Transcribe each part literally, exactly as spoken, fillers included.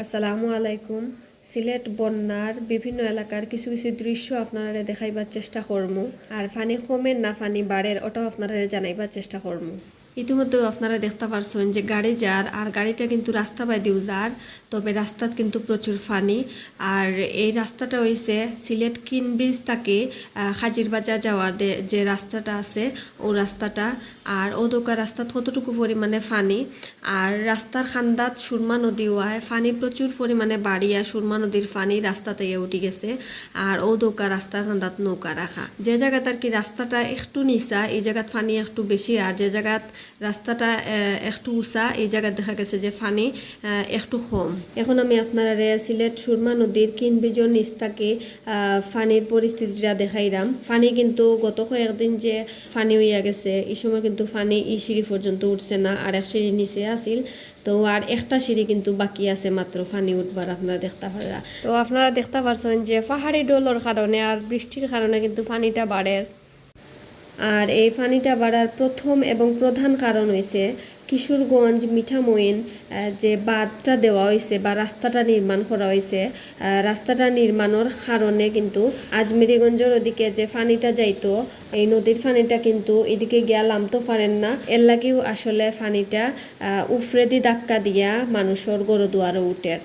আসসালামু আলাইকুম। সিলেট বন্যার বিভিন্ন এলাকার কিছু কিছু দৃশ্য আপনারারে দেখাইবার চেষ্টা করমু। আর পানি কমের না পানি বাড়ের, ওটাও আপনারারে জানাইবার চেষ্টা করমু। ইতিমধ্যে আপনারা দেখতা পারছইন যে গাড়ি যার, আর গাড়িটা কিন্তু রাস্তা বায়দিউ যার, তবে রাস্তাত কিন্তু প্রচুর পানি। আর এই রাস্তাটা অইছে সিলেট কিন ব্রিজ থাকি, আহ, হাজির বাজার যাওয়ার দে-, যে রাস্তাটা আছে, ও রাস্তাটা। আর অউ দৌকা রাস্তাত কতটুকু পরিমাণে পানি, আর রাস্তার কান্দাত সুরমা নদী অওয়ায় পানি প্রচুর পরিমাণে বাড়িয়া সুরমা নদীর পানি রাস্তাত আইয়া উঠি গেছে। আর অউ দৌকা রাস্তার কান্দাত নৌকা রাখা, যে জাগাত আর কি রাস্তাটা একটু নিচা, এই জাগাত পানি একটু বেশি, আর যে জাগাত রাস্তাটা, আহ, একটু উঁচা, এই জাগাত দেখা গেছে যে পানি, আহ, একটু কম। এখন আমি আপনারারে সিলেট সুরমা নদীর কিন ব্রিজর নিচ থাকি, আহ, পানির পরিস্থিতিটা দেখাইরাম। পানি কিন্তু গত কয়েকদিন যে পানি অইয়া গেছে, এই সময় কিন্তু পানি এই সিঁড়ি পর্যন্ত উঠছে না, আর এক সিঁড়ি নিচে আছিল। তো আর একটা সিঁড়ি কিন্তু বাকি আছে মাত্র পানি উঠবার, আপনারা দেখতা পাররা। তো আপনারা দেখতা পারছইন যে পাহাড়ি ঢলর কারণে আর বৃষ্টির কারণে কিন্তু পানিটা বাড়ের। আর এই পানিটা বাড়ার প্রথম এবং প্রধান কারণ অইছে কিশোরগঞ্জ মিঠামইন, আহ, যে বাঁধটা দেওয়া অইছে বা রাস্তাটা নির্মাণ করা অইছে, আহ, রাস্তাটা নির্মাণর কারণে কিন্তু আজমিরিগঞ্জর ওদিকে যে পানিটা যাইতো, এই নদীর পানিটা কিন্তু এদিকে গিয়া লামতো পারের না, এর লাগিউ আসলে পানিটা, আহ, উফরেদি ধাক্কা দিয়া মানুষর ঘরো দুয়ারো উঠের।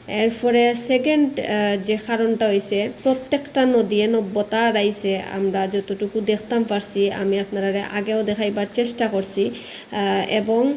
এরপরে second, আহ, যে কারণটা অইছে, প্রত্যেকটা নদীয়ে নব্যতা আড়াইছে। আমরা যতটুকু দেখতাম পারছি, আমি আপনারারে আগেও দেখাইবার চেষ্টা করছি। আহ, এবং,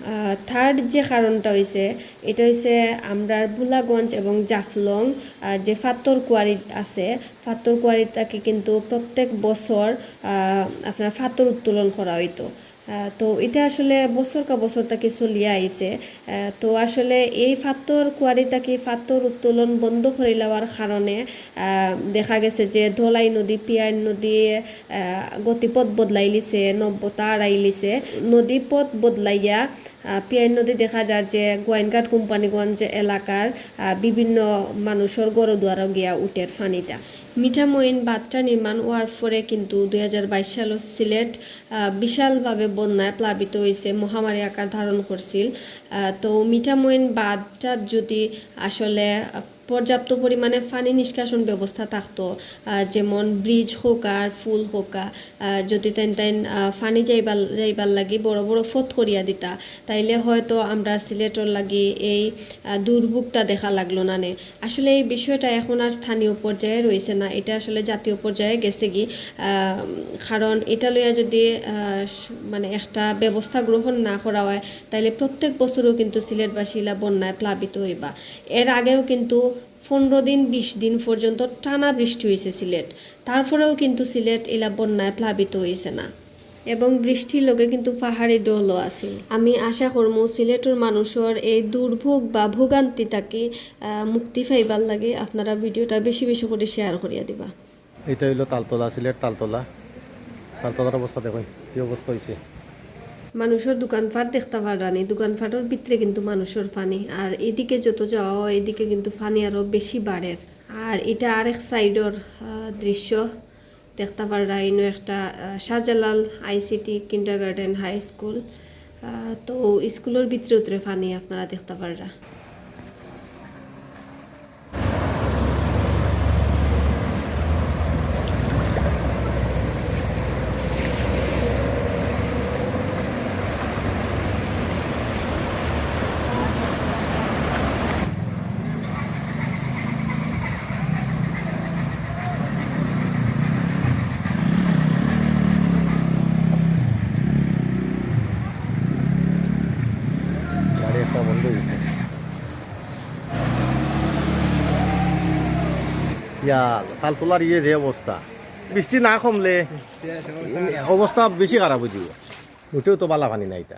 আহ, third যে কারণটা অইছে, এটা অইছে আমরার ভোলাগঞ্জ এবং জাফলং, আহ, যে পাথর কুয়ারি আছে, পাথর কুয়ারি থাকি কিন্তু প্রত্যেক বছর, আহ, আপনার পাথর উত্তোলন করা অইতো। আহ, তো এটা আসলে বছর কা বছর থাকি চলিয়া আইছে। আহ, তো আসলে এই পাথর কুয়ারি থাকি পাথর উত্তোলন বন্ধ করিলাওয়ার কারণে, আহ, দেখা গেছে যে ধলাই নদী, পিয়াইন নদী, আহ, গতিপথ বদলাইলিছে, নব্যতা আড়াইলিছে। নদী পথ বদলাইয়া, আহ, পিয়াইন নদী দেখা যার যে গোয়াইনঘাট কোম্পানিগঞ্জ এলাকার, আহ, বিভিন্ন মানুষর ঘরো দুয়ারো গিয়া উঠের পানিটা। মিঠামইন বাঁধটা নির্মাণ অওয়ার পরে কিন্তু দুই হাজার বাইশ সালো সিলেট, আহ, বিশালভাবে বন্যায় প্লাবিত অইছে, মহামারী আকার ধারণ করছিল। আহ, তো মিঠামইন বাঁধটাত যদি আসলে, আহ, পর্যাপ্ত পরিমাণে পানি নিষ্কাশন ব্যবস্থা থাকতো, আহ, যেমন ব্রিজ হউক আর পুল হউক, আহ, যদি তাইন তাইন, আহ, পানি যাইবার, যাইবার লাগি বড় বড় পথ করিয়া দিতা, তাইলে হয়তো আমরার সিলেটর লাগি এই, আহ, দুর্ভোগটা দেখা লাগলো না নে। আসলে এই বিষয়টা এখন আর স্থানীয় পর্যায়ে রইছে না, এটা আসলে জাতীয় পর্যায়ে গেছেগি। আহ, কারণ এটা লইয়া যদি, আহ, স-, মানে একটা ব্যবস্থা গ্রহণ না করা হয়, তাইলে প্রত্যেক বছরও কিন্তু সিলেটবাসী ইলা বন্যায় প্লাবিত অইবা। এর আগেও কিন্তু পনেরো দিন, বিশ দিন পর্যন্ত টানা বৃষ্টি অইছে সিলেট, তারপরেও কিন্তু সিলেট ইলা বন্যায় প্লাবিত অইছে না। এবং বৃষ্টির লগে কিন্তু পাহাড়ি ঢলও আছে। আমি আশা করমু সিলেটর মানুষর এই দুর্ভোগ বা ভোগান্তি থাকি, আহ, মুক্তি পাইবার লাগি আপনারা ভিডিওটা বেশি বেশি করি share করিয়া দিবা। এটা অইলো তালতলা, সিলেট তালতলা। তালতলার অবস্থা দেখইন, কি অবস্থা অইছে। মানুষর দোকানপাট দেখতা পাররানি, দোকানপাটর ভিতরে কিন্তু মানুষর পানি। আর এদিকে যত যাওয়া অয়, এদিকে কিন্তু পানি আরো বেশি বাড়ের। আর এটা আরেক সাইডর, আহ, দৃশ্য। দেখতা পাররা, ইনো একটা, আহ, Shahjalal ICT kindergarten high school. আহ, তো স্কুলর ভিতরে উতরে পানি আপনারা দেখতা পাররা। গাড়ি একটা বন্ধ অইছে। ইয়া, তালতলার ইয়ে যে অবস্থা, বৃষ্টি না কমলে অবস্থা বেশি খারাপ অইযিবো। উঠেও তো বালা পানি নাই তা।